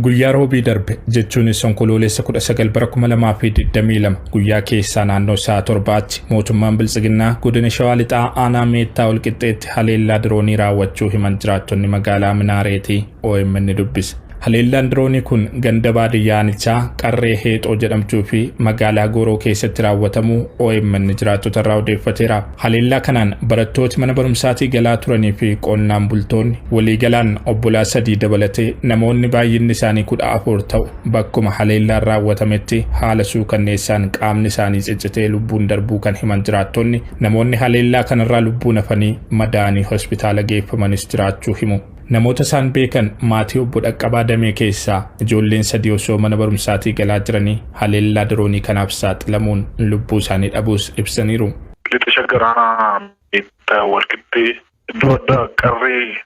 Guyyaa Roobii darbe jechuunis Onkoloolessa 19 bara 2022 guyyaa keessaa naannoo sa'a 7tti mootummaan Biltsiginnaa godina Shawaa Lixaa aanaa Meettaa Walqixxeetti haleellaa diroonii raawwachuu himan jiraattonni magaalaa Minaareetii OMN dubbise. Haleellaan diroonii kun ganda baadiyyaa aanichaa Qarree Heexoo jedhamtuu fi magaalaa Gooroo keessatti raawwatamuu OMN jiraattota irraa odeeffateera. Haleellaa kanaan barattooti mana barumsaatii galaa turanii fi qonnaan bultoonni waliigalaan obbolaa 3 dabalatee namoonni baay'inni isaanii 14 ta'u bakkuma haleellaan raawwatametti haala suukanneessaan qaamni isaanii ciccitee lubbuun darbuu kan himan jiraattonni, namoonni haleellaa kanarraa lubbuun hafanii madaa'anii hospitaala geeffamanis jiraachuu himu. Namoota isaan beekan maatii Obbo Dhaqqabaa Damee keessaa ijoolleen 3 osoo mana barumsaatii galaa jiranii haleellaa diroonii kanaaf saaxilamuun lubbuu isaanii dhabuus ibsaniiru. Lixa Shaggar aanaa Meettaa Walqixxee iddoo addaa Qarree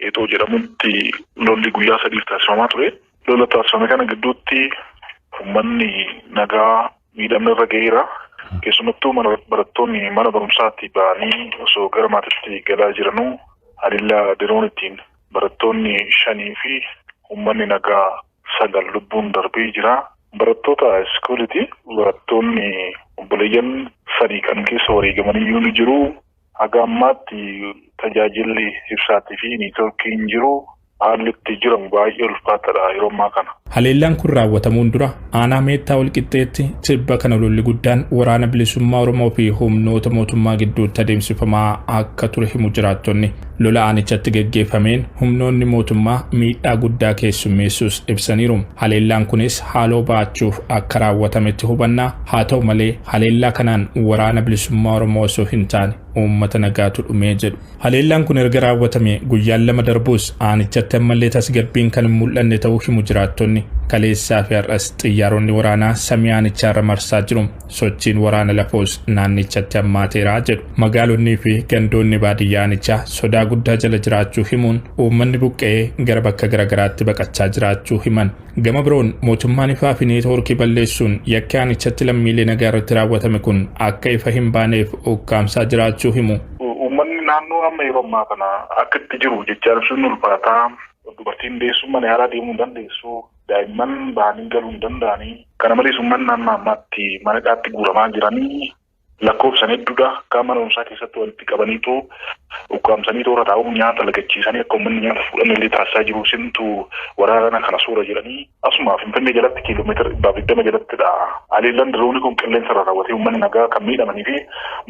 Heexoo jedhamutti lolli guyyaa sadiif taasifamaa ture. Lola taasifame kana gidduutti uummanni nagaa miidhamni irra ga'eera. Keessumattuu barattoonni mana barumsaatti ba'anii osoo gara maatiitti galaa jiranuu haleellaa diroon ittiin barattoonni 5 fi uummanni nagaa 9 lubbuun darbee jira. Barattoota iskuuliti. Barattoonni obboleeyyan 3 kan keessa wareegamaniyyuu ni jiru. Haga ammaatti tajaajilli ibsaatii fi niitoorkiin jiru haalli itti jiramu baay'ee ulfaataadha yeroo ammaa kana. Haleellaan kun raawwatamuun dura aanaa Meettaa Walqixxeetti tibba kana lolli guddaan waraana bilisummaa Oromoo fi humnoota mootummaa gidduutti adeemsifamaa akka ture himu jiraattonni. Lola aanichatti geggeeffameen humnoonni mootummaa miidhaa guddaa keessummeessuus ibsaniiru. Haleellaan kunis haaloo ba'achuuf akka raawwatametti hubanna. Haa ta'u malee haleellaa kanaan waraana bilisummaa Oromoo osoo hin taane uummata nagaatu dhumee jedhu. Haleellaan kun erga raawwatame guyyaan 2 darbuus aanichatti ammallee tasgabbiin kan hin mul'anne ta'uu himu jiraattonni. Kaleessaa fi har'as xiyyaaronni waraanaa samii aanichaarra marsaa jiru. Sochiin waraana lafoos naannichatti hammaateera jedhu. Magaalonnii fi gandoonni baadiyyaa aanichaa sodaa guddaa jala jiraachuu himuun uummanni buqqa'ee gara bakka garaagaraatti baqachaa jiraachuu himan. Gama biroon mootummaan ifaa fi neetwoorkii balleessuun yakki aanichatti lammiilee nagaa irratti raawwatame kun akka ifa hin baaneef ukkaamsaa jiraachuu himu. Uummanni naannoo amma yeroo ammaa kana akka itti jiru jechaa ibsuun ulfaataa. Dubartiin deessuun mana yaalaa deemuu hin dandeessu. Daa'imman bahanii galuu hin danda'anii. Kana malees uummanni amma ammaatti mana hidhaatti guuramaa jiranii lakkoofsan hedduudha. Kaan mana barumsaa keessatti walitti qabaniitu ukkaamsanii toora taa'uun nyaata lagachiisanii akka uummanni nyaata fuudhan illee taasisaa jiru. Isintu waraana kana suura jedhanii asuma Finfinnee jalatti kiiloomeetira dhibbaaf digdama jalattidha. Haleellaan diroonii kun qilleensa irraa raawwatee uummanni nagaa kan miidhamanii fi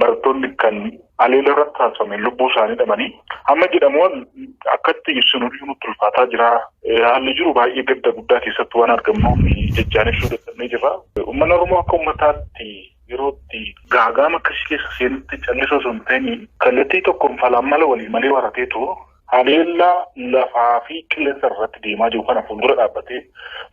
barattoonni kan haleela irratti taasifameen lubbuu isaanii dhabanii hamma jedhamu akkatti ibsinu nutti ulfaataa jira. Haalli jiru baay'ee gadda guddaa keessatti waan argamnuuf jechaan ibsuu dadhabnee jirra. Uummanni Oromoo akka uummataatti yeroo itti gaagaama akkasii keessa seenutti callisoo osoo hin ta'in kallattii tokkoon falaan mala walii malee warateetu haleellaa lafaa fi qilleensa irratti deemaa jiru kana fuuldura dhaabbatee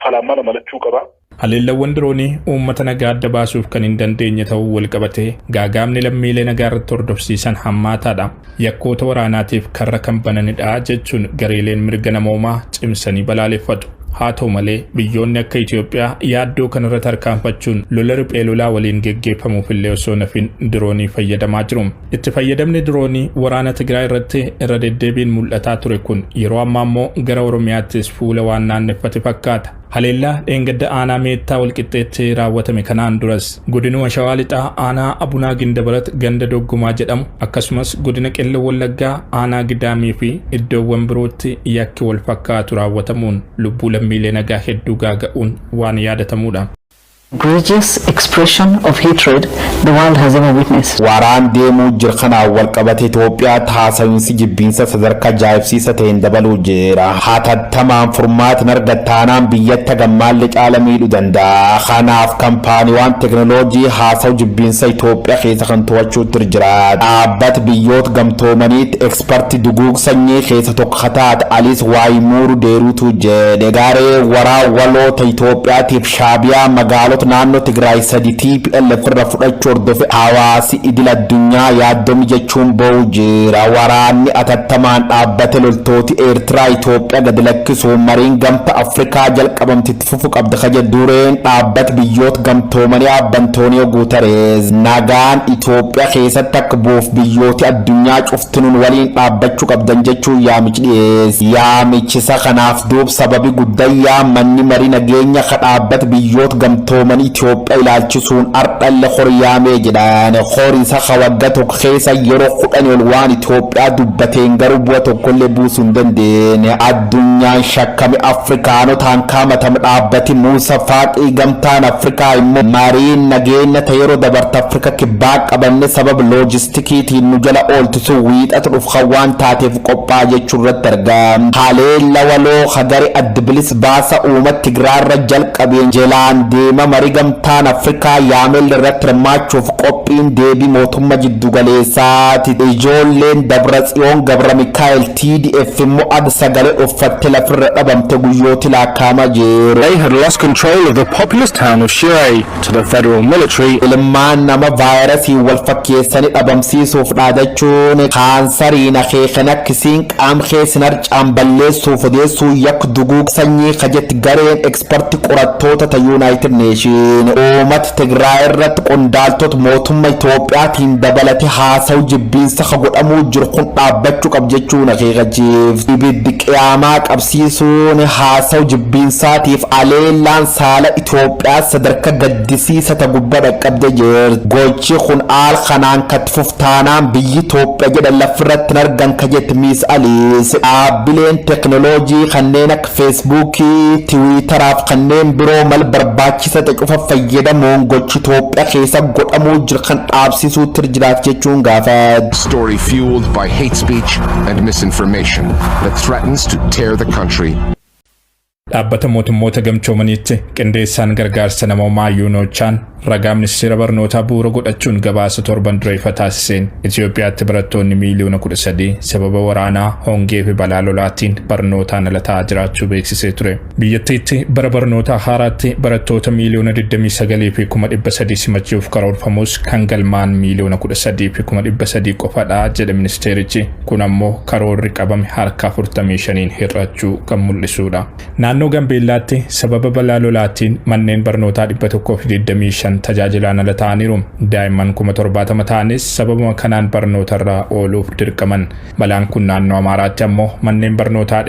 falaan mala malachuu qaba. Haleellawwan diroonii uummata nagaa adda baasuuf kan hin dandeenye ta'uu walqabatee gaagaamni lammiilee nagaa irratti hordofsiisan hammaataadha. Yakkoota waraanaatiif karra kan bananidha jechuun gareeleen mirga namoomaa cimsanii balaaleffatu. Haa ta'u malee biyyoonni akka Itoophiyaa yaaddoo kanarra tarkaanfachuun lola riphee lolaa waliin geggeeffamuuf illee osoo nafin diroonii fayyadamaa jiru. Itti fayyadamni diroonii waraana Tigraay irratti irra deddeebiin mul'ataa ture kun yeroo ammaa immoo gara Oromiyaattis fuula waan naanneffate fakkaata. Haleellaa dheengadda aanaa Meettaa Walqixxeetti raawwatame kanaan duras godinuma Shawaa Lixaa aanaa Abunaa Gindabarat ganda Doggomaa jedhamu akkasumas godina Qellem Wallaggaa aanaa Gidaamii fi iddoowwan birootti yakki wal fakkaatu raawwatamuun lubbuu lammiilee nagaa hedduu gaaga'uun waan yaadatamuudha. Egregious expression of hatred the world has ever witnessed. Waraan deemuu jir kanaan walqabate Itoophiyaatti haasawinsi jibbiinsa sadarka ajaa'ibsiisa ta'een dabaluu jira. Hatattamaan furmaata hin argat taanaan biyyatti hagammaalle caala miidhu danda'a. Kanaaf kampaaniiwaan teknoloojii haasaw jibbiinsa Itoophiyaa keessa kan to'achuutti jira. Dhaabbat biyyoot gamtoomaniitti eksperti duguug sanyii keessa tokko ka taate Aliis Waayimuuru Deeruutu jedhe. Garee waraa waloo ta Itoophiyaatiif Shaabiyaa magaalota Bulchitoota naannoo Tigraay sadi TPLF irra fudhachuu hordofe hawaasi idil addunyaa yaaddomi jechuun ba'uu jira. Waraanni atattamaan dhaabbate loltooti Eertiraa Itoophiyaa gadi lakkisuun mariin Gamta Afrikaa jalqabamti itti fufu qabda kaje dureen dhaabbata biyyoota gamtoomanii Antooniyoo Guutereez. Nagaan Itoophiyaa keessatti akka bu'uuf biyyooti addunyaa cuftinuun waliin dhaabbachuu qabdan jechuun yaamichi dhiyeesse. Yaamichisa kanaaf duub sababi guddayyaa manni marii nageenya ka dhaabbata biyyoota gamtoomanii Itoophiyaa ilaalchisuun ardhalle horiyaamee jedhan. Horisa ka waggaa tokko keessa yeroo 10 ol waan Itoophiyaa dubbateen garuu bu'a tokkollee buusuu hin dandeenye. Addunyaan shakkame Afrikaanotaan kaamatame dhaabbati Muusa Faaqii Gamtaan Afrikaa immoo mariin nageenya ta yeroo dabarte Afrika Kibbaa qabanne sababa loojistikiitiin nu jala ooltu sun wiixatu dhufu waan taateef qophaa jechuu irratti argama. Haleella waloo hagari adda bilis baasa uummata Tigraarra jalqabeen jelaan deema marii Gamtaan Afrikaa yaamel irratti hirmaachuuf qophiin deebii mootummaa jiddugaleessaati. Ijoolleen Dabra Tsiyoon Gabra Mikaa'el TDF immoo ad sagalee uffatte lafirra dhabamte guyyooti lakkaa'amaa jiru. They had lost control of the populous town of Shire to the federal military. Ilmaan nama vaayirasii wal fakkeessanii dhabamsiisuuf dhaadachuun kaansariin akeekan akkisiin qaam keessan harcaan balleessuuf odeessuu yakka duguug sanyii kajetti gareen ekspertii qorattoota ta United Nation. Uummata Tigraay irratti qondaaltota mootummaa Itoophiyaatiin dabalate haasawu jibbiinsa ka godhamuu jiru kun dhaabbachuu qab jechuun akeekachiif. Ibiddi qiyaamaa qabsiisuun haasawu jibbiinsaatiif aleellaan saala Itoophiyaa sadarkaa gaddisiisa ta gubbaa dhaqqabde jirti. Gochi kun aal kanaan katti fuftaanaan biyyi Itoophiyaa jedhan lafirratti hin argan ka jette Miss Aliis. Dhaabbileen teknooloojii kanneen akka Feesbuukii, Tiwiitaraaf kanneen biroo mal barbaachisa ta'e cufa fayyadamuun gochi Itoophiyaa keessa godhamuu jiru kan dhaabsisuutti jiraat jechuun gaafate. Story fueled by hate speech and misinformation that threatens to tear the country Dhaabbata Mootummoota Gamtoomaniitti qindeessaan gargaarsa namoomaa UNOCHAn ragaa ministeera barnootaa bu'uura godhachuun gabaasa torban dura ifa taasiseen Itoophiyaatti barattoonni miiliyoona 13 sababa waraanaa, hongee fi balaa lolaatiin barnootaan ala ta'aa jiraachuu beeksisee ture. Biyyattiitti bara barnootaa haaraatti barattoota miiliyoona 29 fi 300,000 simachuuf karoorfamus kan galmaan miiliyoona 13 fi 300,000 qofadha jedhe ministeerichi. Kun ammoo karoorri qabame harka 45n hir'achuu kan mul'isudha. Naannoo Gambeellaatti sababa balaa lolaatiin manneen barnootaa 125 tajaajilaan ala ta'aniiru. Daa'imman 70,000 ta'anis sababuma kanaan barnootarraa ooluuf dirqaman. Balaan kun naannoo Amaaraatti ammoo manneen barnootaa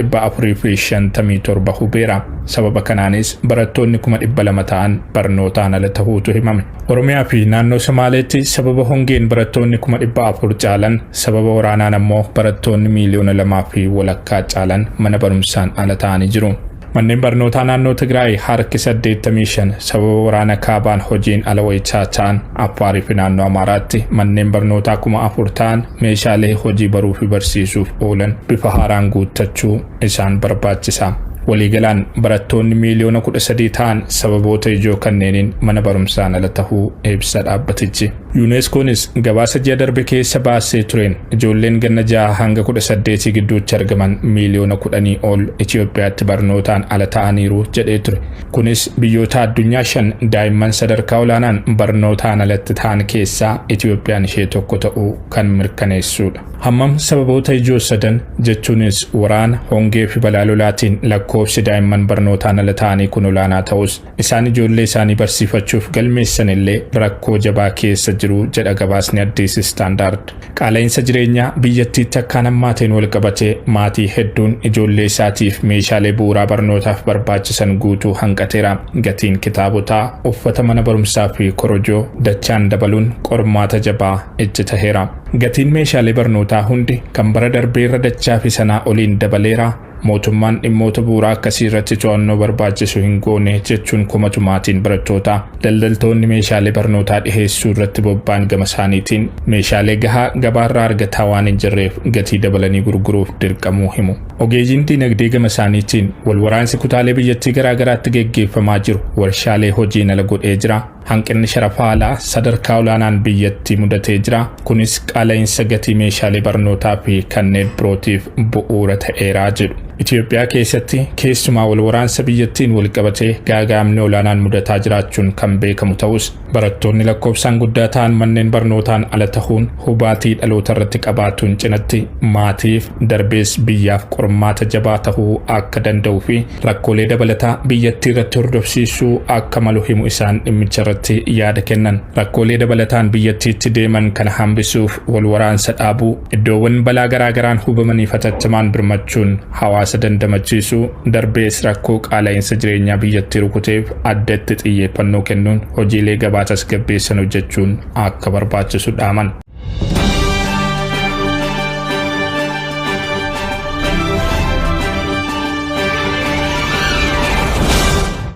457 hubeera. Sababa kanaanis barattoonni 200,000 ta'an barnootaan ala tahuutu himame. Oromiyaa fi naannoo Somaaleetti sababa hongeen barattoonni 400,000 caalan, sababa waraanaan ammoo barattoonni miiliyoona 2.5 caalan mana barumsaan ala ta'anii jiru. Manneen barnootaa naannoo Tigraay harki 85 sababa waraana kaabaan hojiin ala wayitaa ta'an, Affaarii fi naannoo Amaaraatti manneen barnootaa 4,000 ta'an meeshaalee hojii baruu fi barsiisuuf oolan bifa haaraan guuttachuu isaan barbaachisa. Waliigalaan barattoonni miiliyoona 13 ta'an sababoota ijoo kanneeniin mana barumsaan ala tahuu ibsa dhaabbatichi. UNESCOnis gabaasa ji'a darbe keessa baasee tureen ijoolleen ganna 6 hanga 18 gidduutti argaman miiliyoona 10 ol Itoophiyaatti barnootaan ala ta'aniiru jedhee ture. Kunis biyyoota addunyaa shan daa'imman sadarkaa olaanaan barnootaan alatti ta'an keessaa Itoophiyaan ishee tokko ta'uu kan mirkaneessudha. Hammam sababoota ijoo sadan jechuunis waraana, hongee fi balaa lolaatiin lakkoofsi daa'imman barnootaan ala ta'anii kun olaanaa ta'us, isaan ijoollee isaanii barsiifachuuf galmeessan illee rakkoo jabaa keessa jiru jedha gabaasni Addis Standard. Qaala'insa jireenyaa biyyattiitti akkaan hammaateen wal qabatee maatii hedduun ijoollee isaatiif meeshaalee bu'uuraa barnootaaf barbaachisan guutuu hanqateera. Gatiin kitaabotaa, uffata mana barumsaa fi korojoo dachaan dabaluun qormaata jabaa itti taheera. Gatiin meeshaalee barnootaa hundi kan bara darbeerra dachaa fi sanaa oliin dabaleera. Mootummaan dhimmoota bu'uuraa akkasii irratti to'annoo barbaachisu hin goone jechuun komatu maatiin barattootaa. Daldaltoonni meeshaalee barnootaa dhiheessuu irratti bobba'an gama isaaniitiin meeshaalee gahaa gabaarraa argataa waan hin jirreef gatii dabalanii gurguruuf dirqamuu himu. Ogeeyyiin diinagdee gama isaaniitiin wal waraansi kutaalee biyyattii garaagaraatti geggeeffamaa jiru warshaalee hojiin ala godhee jira. Hanqinni sharafa alaa sadarkaa olaanaan biyyattii mudatee jira. Kunis qaala'insa gatii meeshaalee barnootaa fi kanneen birootiif bu'uura ta'eeraa jedhu. Itoophiyaa keessatti keessumaa wal waraansa biyyattiin wal qabatee gaaga'amni olaanaan mudataa jiraachuun kan beekamu ta'us, barattoonni lakkoofsaan guddaa ta'an manneen barnootaan ala tahuun hubaatii dhaloota irratti qabaatuun cinatti maatiif darbees biyyaaf qormaata jabaa tahuu akka danda'uu fi rakkoolee dabalataa biyyattii irratti hordofsiisuu akka malu himu isaan dhimmicha irratti yaada kennan. Rakkoolee dabalataan biyyattiitti deeman kana hambisuuf wal waraansa dhaabuu, iddoowwan balaa garaagaraan hubamaniif hatattamaan birmachuun hawaasa dandamachiisuu, darbees rakkoo qaala'insa jireenyaa biyyattii rukuteef addatti xiyyeeffannoo kennuun hojiilee gabaa tasgabbeessan hojjechuun akka barbaachisu dhaaman.